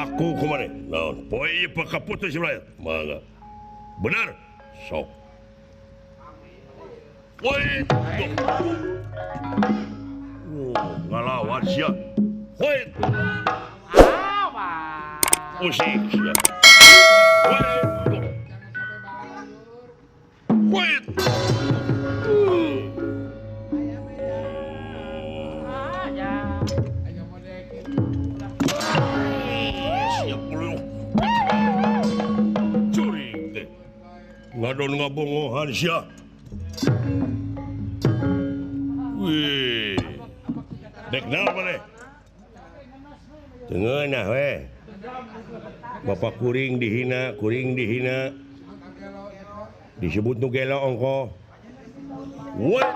Aku kumaha naon poe ieu pakaputus si mangga. Bener sok. Woi. Ngalawan sia. Woi. Usik sia. Woi. Woi. Siap bulu. Curing teh. Ngadon ngabongohan sia. Wih. Dek naon maneh? Teu ngeunah we. Bapak kuring dihina, kuring dihina. Disebut nu gelo ongkoh. What?